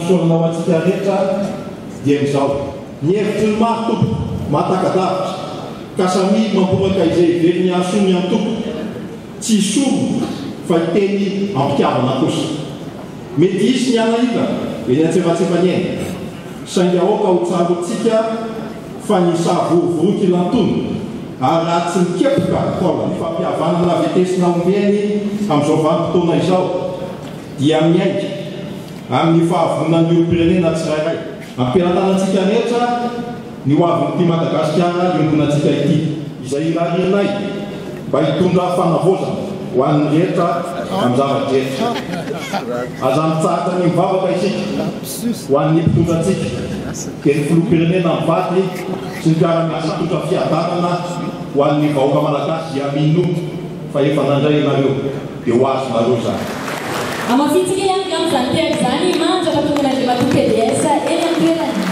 fisaorana ho antsika rehetra dia izao. Ny hevitry ny maro tompoko mahataka-davitra ka samia mamboraka izay heveriny hahasoa ny antoko. Tsy hisoroka fa hiteny am-pitiavana kosa. Mety hisy ny hanahirana eny antsefatsefany eny, saingy aoka ho tsaroantsika fa ny savorovoroky lantona ary raha tsy mikepoka ny fampihavanana vetesina ombieny amin'izao vanim-potoana izao dia miainga amin'ny fahavononan'ny olom-pirenena tsirairay. Am-pelatanantsika rehetra ny ho avin'ity Madagasikara iombonantsika ity, izay irarianay mba hitondra fanavaozana ho an'ny rehetra amin'ny zava-drehetra. Aza mitsahatra ny mivavaka isika ho an'ny mpitondra antsika, dia ny Filoham-pirenena mivady sy ny mpiara-miasa hitondra fiadanana ho an'ny vahoaka Malagasy dia minoa fa efa nandray ianareo. Dia ho azonareo izany. Hamafintsika ihany angamba izany tehaka izany mandra-pahatongan'Andriamatoa pds eny an-toerana.